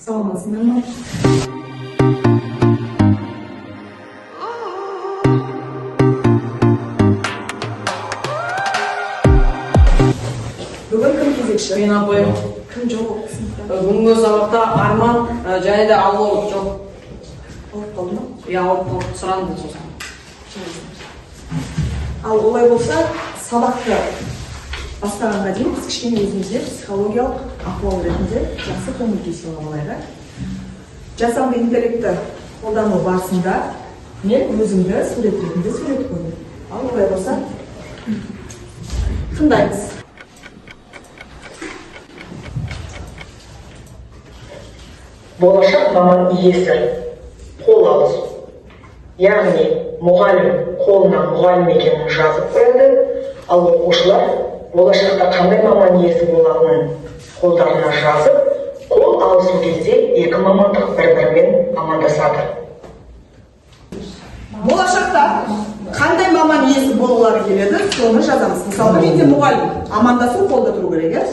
Саламатсыңдар ма? Бүгін кім кезекші? Мен, апай. Кім жоқ сыныпта? Бүгінгі сабақта Арман және де Алло жоқ. Ауырып қалды ма? Иә, ауырып қалып сұранды сосын. Ал олай болса, сабақты бастағанға дейін біз кішкене өзімізге психологиялық ахуал ретінде жақсы көңіл күй сыйлап алайық, ә? Жасанды интеллектті қолдану барысында мен өзімді сурет ретінде сурет қойдым. Ал олай болса, тыңдаймыз. Болашақ маман иесі қол алысу, яғни мұғалім қолына мұғалім екенін жазып қояды, ал оқушылар болашақта қандай маман иесі болатынын қолдарына жазып, қол алысу кезде екі мамандық бір бірімен амандасады. Болашақта қандай маман иесі болғылары келеді, соны жазамыз. Мысалға, менде мұғалім, амандасу қолда тұру керек, иә.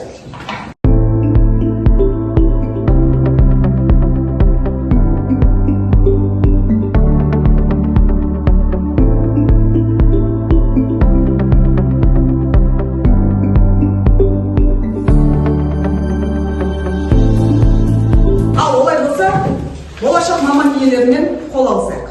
Ал олай болса, болашақ маман иелерімен қол алысайық.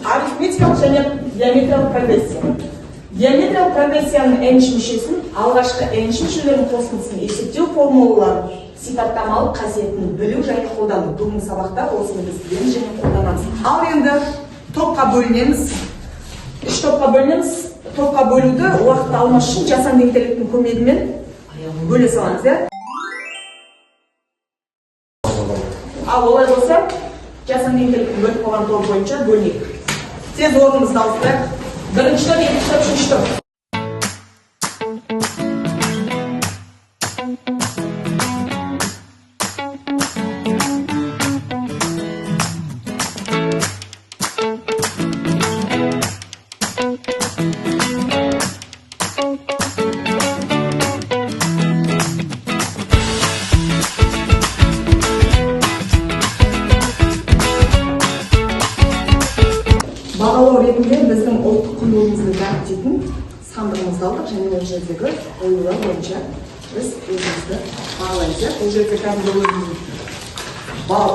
Арифметикалық және геометриялық прогрессия. Геометриялық прогрессияның n мүшесін, алғашқы n мүшелерінің қосындысын есептеу формулаларын сипаттамалық қасиетін білу және қолдану. Бүгінгі сабақта осыны біз білеміз және қолданамыз. Ал енді топқа бөлінеміз, үш топқа бөлінеміз. Топқа бөлуді уақытты алмас үшін жасанды интеллекттің көмегімен бөле саламыз, иә. Ал олай болса, жасанды интеллекттің бөліп қойған тобы бойынша бөлінейік. Тез орнымызды ауыстырайық. Бірінші топ, екінші топ, үшінші топ. Бағалау ретінде біздің ұлттық құндылығымызды дәріптейтін сандығымызды алдық және ол жердегі оюлар бойынша біз өзімізді бағалаймыз, иә. Бұл жерде кәдімгі өзіміздің балл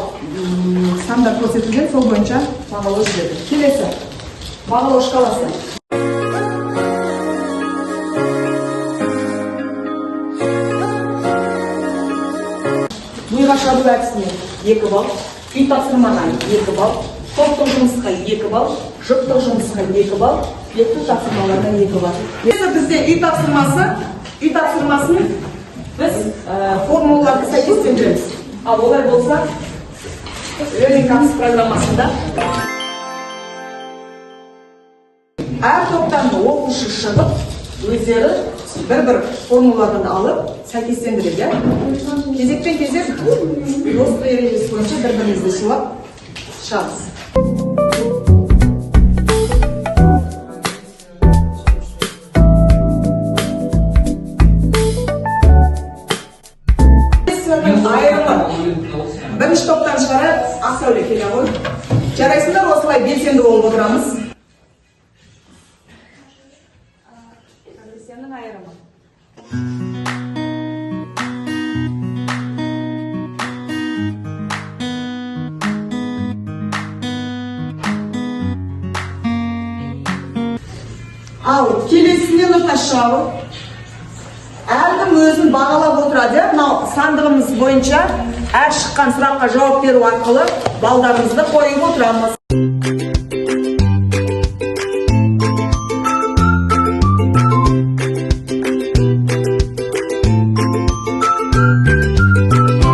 сандар көрсетілген, сол бойынша бағалау жүреді. Келесі бағалау шкаласы. Миға шабу әдісіне 2 балл, үй тапсырмаға 2 балл, топтық жұмысқа 2 балл, жұптық жұмысқа 2 балл, беттік тапсырмаларына 2 балл. Келесі бізде үй тапсырмасы. Үй тапсырмасын біз формулаларды сәйкестендіреміз. Ал олай болса, Learning Apps программасында әр топтан оқушы шығып, өздері бір бір формулалардан алып сәйкестендіреді, иә. Кезекпен кезек достық ережесі бойынша бір бірімізді сыйлап шығамыз. Айырымы. Бірінші топтан шығарайық. Ақсәуле, келе ғой. Жарайсыңдар, осылай белсенді болып отырамыз. Прогрессияның айырымы. Ал келесіне, Нұртас, шыға ғой. Әркім өзін өзін бағалап отырады, иә? Мынау сандығымыз бойынша әр шыққан сұраққа жауап беру арқылы балдарымызды қойып отырамыз.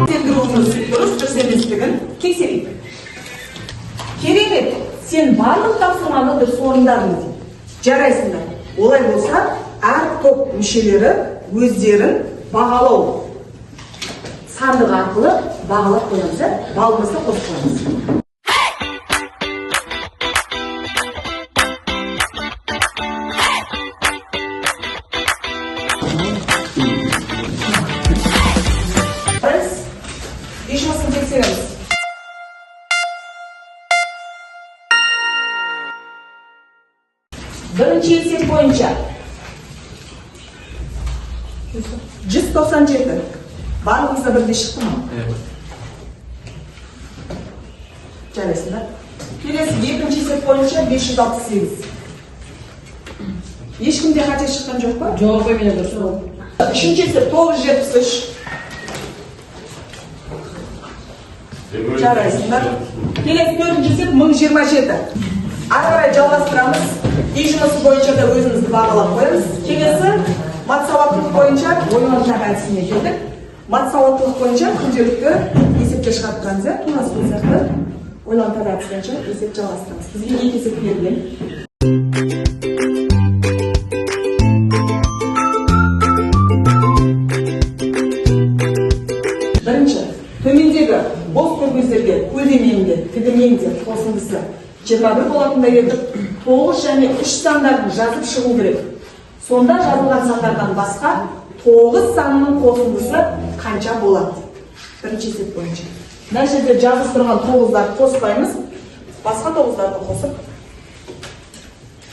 Сендіруіміз дұрыс, дұрыс еместігін тексерейік. Керемет, сен барлық тапсырманы дұрыс орындадың дейді. Жарайсыңдар. Олай болса, әр топ мүшелері өздерін бағалау сандығы арқылы бағалап қоямыз, иә? Балымызды қосып қоямыз. Біз үй жұмысын тексереміз. Бірінші есеп бойынша 197. Барлығымызда бірдей шықты ма? Жарайсыңдар. Келесі екінші есеп бойынша 568. Ешкімде қате шыққан жоқ па? Жоқ, апай, менде дұрыс. Үшінші есеп 973. Жарайсыңдар. Келесі төртінші есеп 1027. Ары қарай жалғастырамыз. Үй жұмысы бойынша да өзімізді бағалап қоямыз. Келесі мат сауаттылық бойынша ойланшақ әдісіне келдік. Мат сауаттылық бойынша күнделікті есепте шығарып тұрамыз, иә? Тура сол сияқты ойлантар әдісі бойынша есеп жалғастырамыз. Бізге екі есеп берілген. Бірінші, төмендегі бос көргөздерге көлденең де, тігінен де қосындысы 21 болатындай етіп 9 және 3 сандарын жазып шығу керек. Сонда жазылған сандардан басқа 9 санның қосындысы қанша болады? Бірінші есеп бойынша. Мына жерде жазып тұрған 9-дарды қоспаймыз, басқа 9-дарды қосып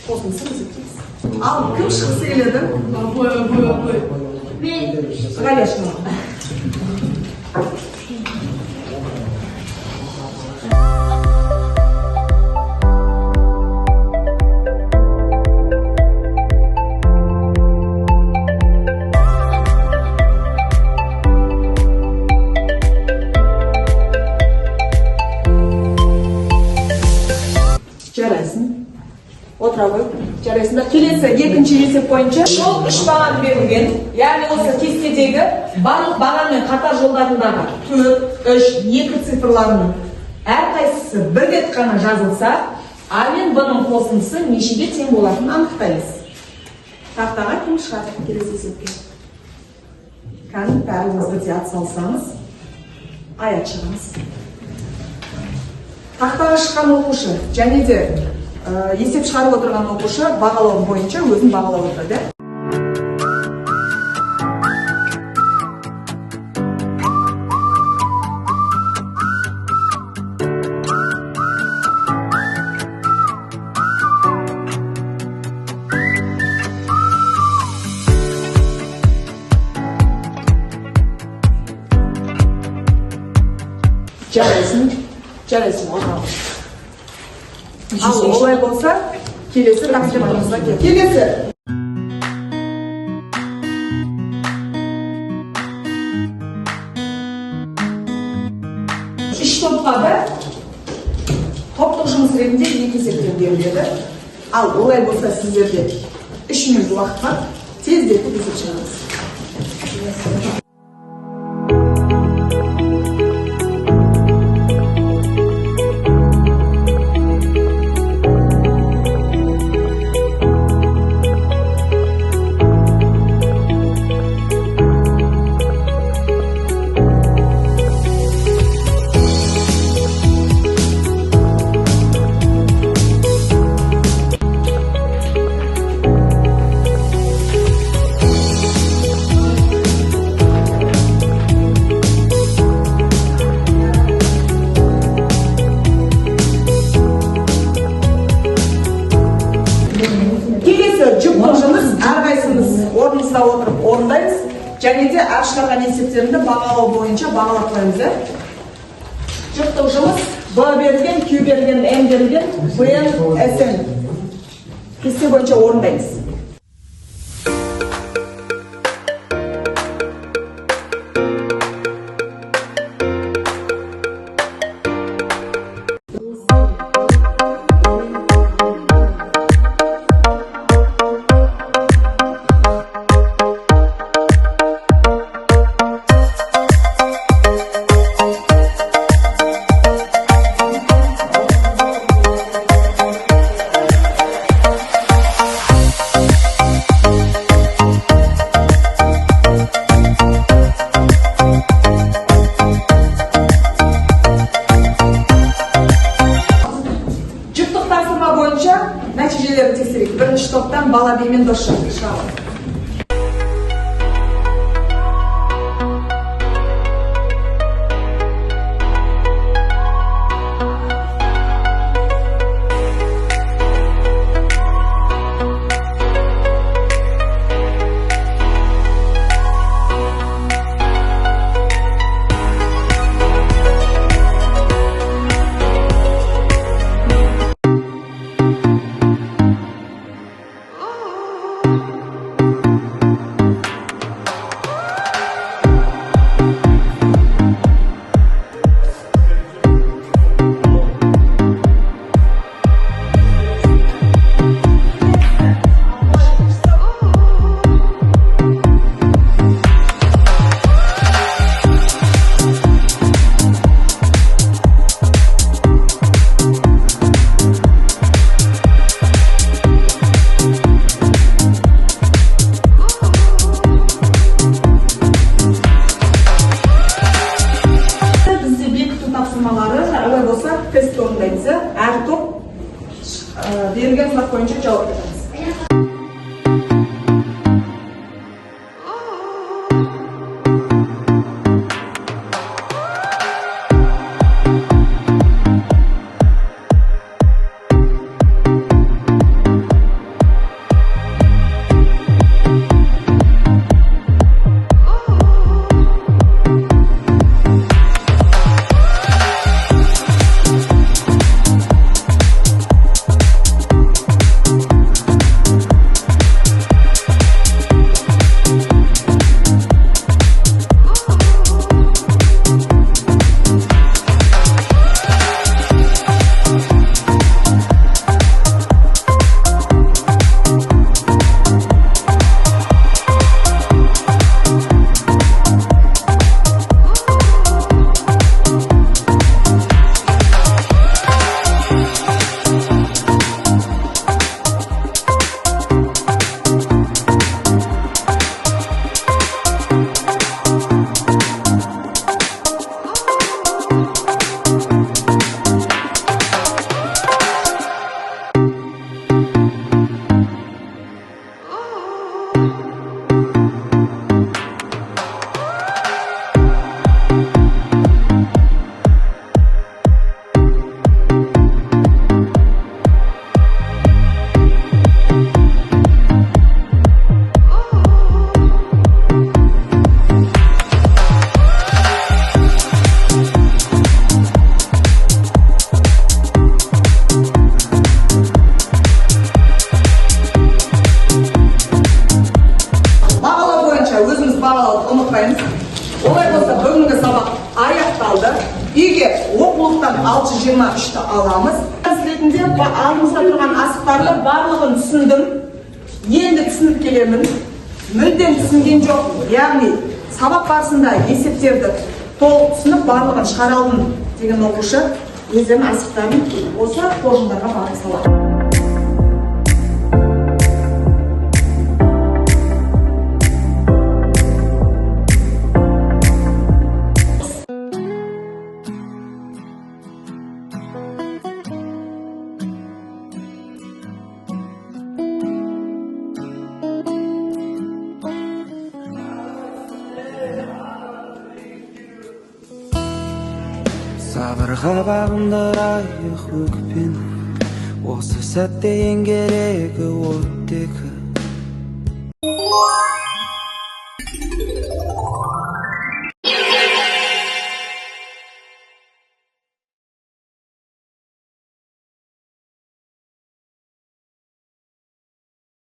қосындысын есептейміз. Ал кім шыққысы келеді? Апай, апай, апай. Ғалия шығады. Жарайсың. Отыра ғой. Жарайсыңдар. Келесі екінші есеп бойынша жол үш баған берілген. Яғни осы кестедегі барлық баған мен қатар жолдарындағы 4, 3, 2 цифрларының әрқайсысы бір рет қана жазылса, А мен Б-ның қосындысы нешеге тең болатынын анықтаймыз. Тақтаға кім шығады келесі есепке? Кәні бәріміз бірдей ат салсамыз, аят шығамыз. Тақтаға шыққан оқушы және де есеп шығарып отырған оқушы бағалау бойынша өзін бағалап отырады. Жарайсың, жарайсың, отыра. Ал олай болса, келесі тапсырмамызға кел. Келесі. Үш топқа да топтық жұмыс ретінде екі есептен беріледі. Ал олай болса, сіздерде 3 минут уақыт бар, тездетіп есеп шығарамыз. Келесі жұптық жұмыс әрқайсымыз орнымызда отырып орындаймыз және де әр шығарған есептерінде бағалау бойынша бағалап қоямыз, иә? Жұптық жұмыс Б берілген, Q берілген, М берілген, Б, Н, С, Н. Кесте бойынша орындаймыз. Мен Досжан. Шығамын. Бізде бекіту тапсырмалары, олай болса, тест орындаймыз. Әр топ берілген сұрақ бойынша жауап береміз. Бағалау бойынша өзіміз бағалауды ұмытпаймыз. Олай болса, бүгінгі сабақ аяқталды. Үйге оқулықтан 623-ті аламыз. Ретінде алдымызда тұрған асықтарды барлығын түсіндім. Енді түсініп келемін. Мүлдем түсінген жоқпын. Яғни сабақ барысында есептерді толық түсініп, барлығын шығара алдым деген оқушы өздерінің асықтарын осы қоржындарға барып салады. Сабырға бағындырайық өкпені. Осы сәтте ең керегі оттегі.